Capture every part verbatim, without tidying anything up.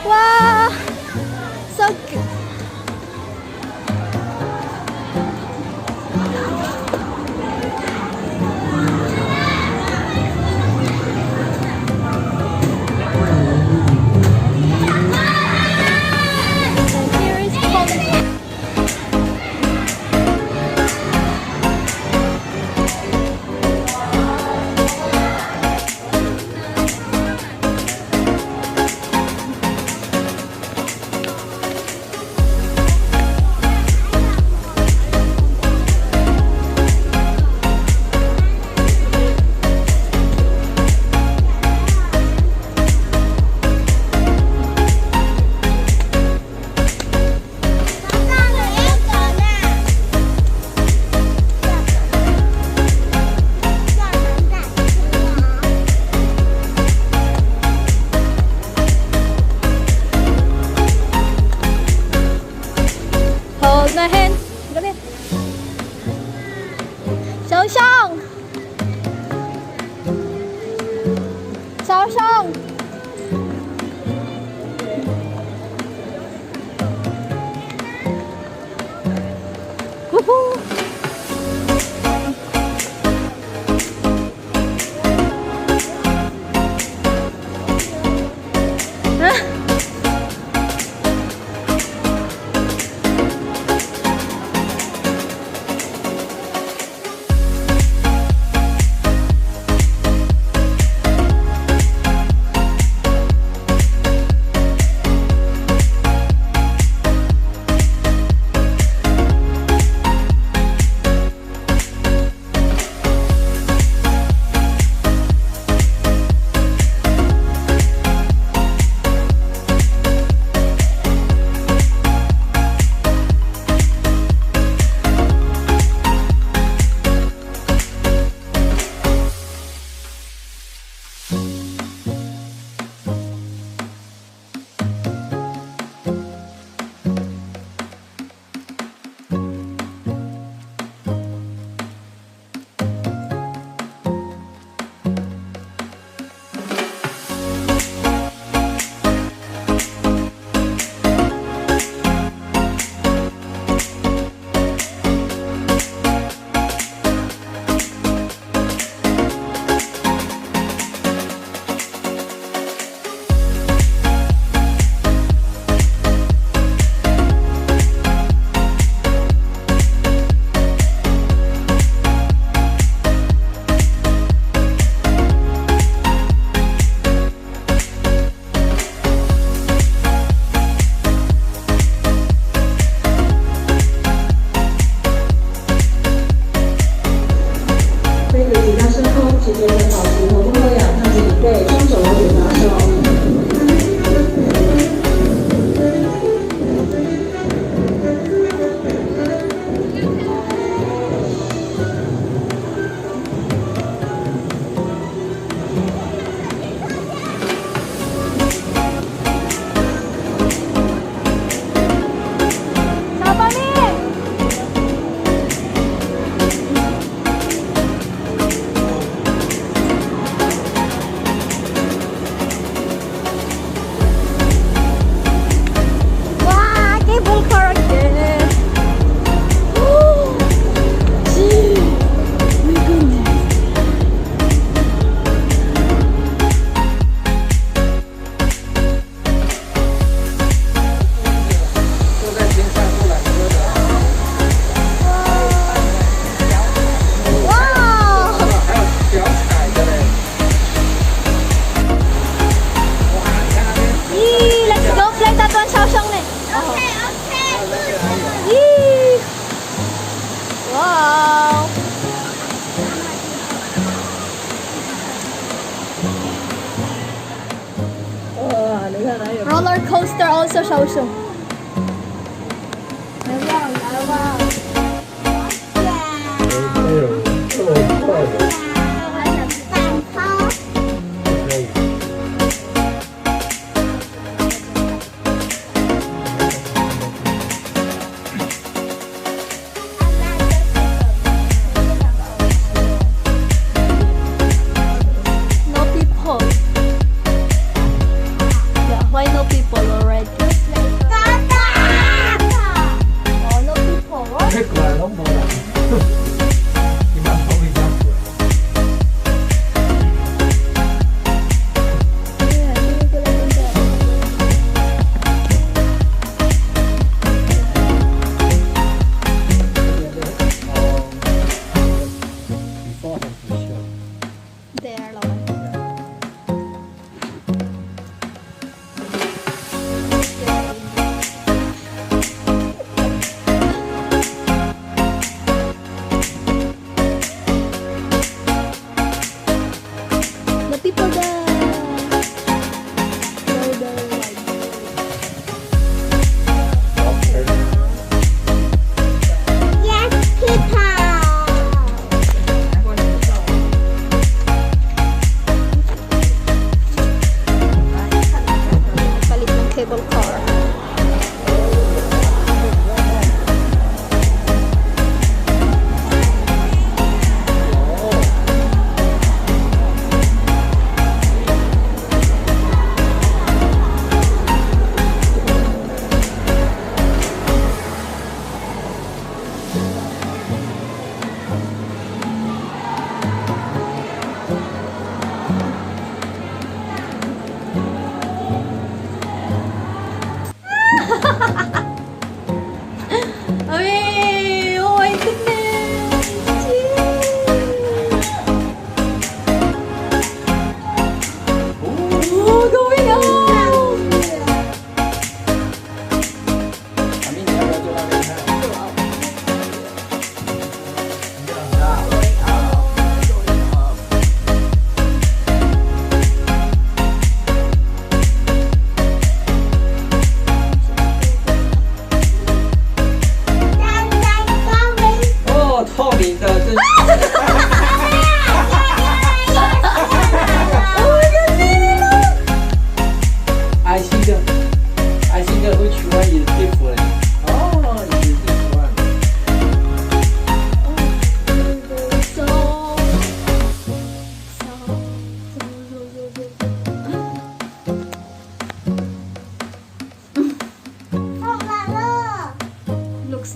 Wow! So cute. Here is Pong. Hold my hand. Come here. Xiao Xiao. Xiao Xiao. Woohoo. Wow, cable car again. Gee, my goodness. Wow! Yee! Let's go play that one, Xiaoxiang ne. Okay, okay. Yee! Wow! Roller coaster also, Xiaoxiang. No people. Yeah, why no people?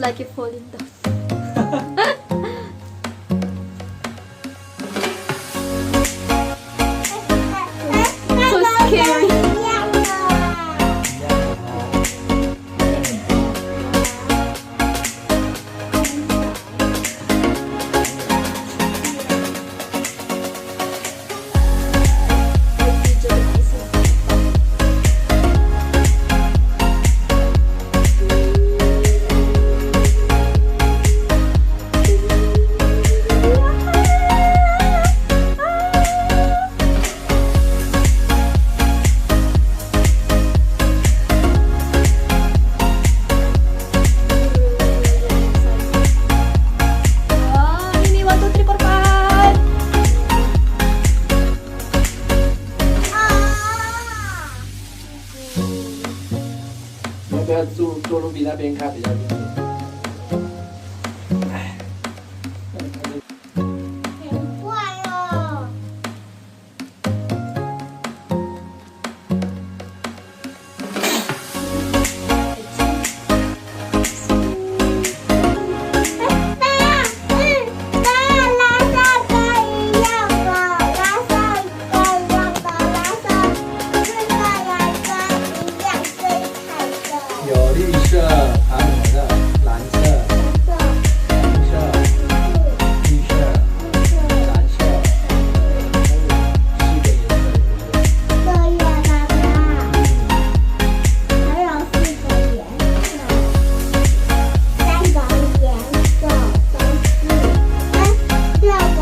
Like you're falling down. So scary. Ah, ini, one, two, three, four, five. 要不要坐，坐路边那边看比较近？哎。很怪哦。有绿色，还有什么的？蓝色、红色、绿色、蓝色，四个颜色，对不对？对呀，爸爸。嗯。还有四个颜色，三个颜色都是，哎，六个。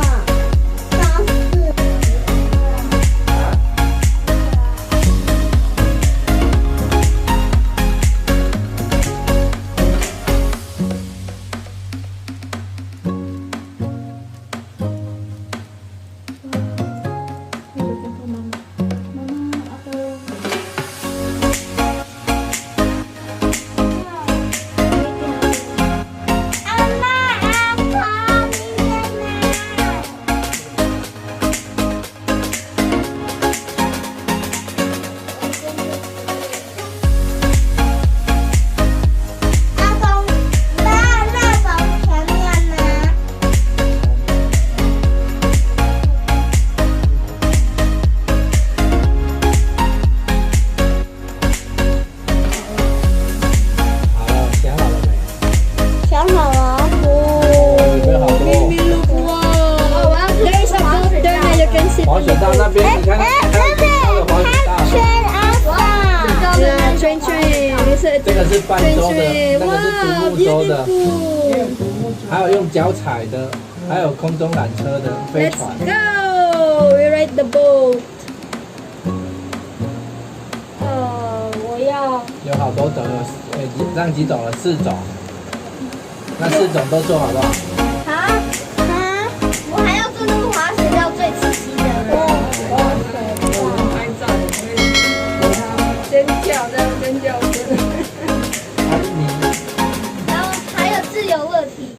好了，想好了没？想好了。哦，里面好多哦。哇，there is a boat there that you can sit in the boat. 滑雪道那边，你看，哎，哎，那边，滑雪道。看，看，看。哇，这个是半周的，那个是独木舟的，beautiful。还有用脚踩的，还有空中缆车的飞船。Let's go! We ride the boat. 呃，我要有好多种，有，呃，让几种了，四种。那四种都做好不好？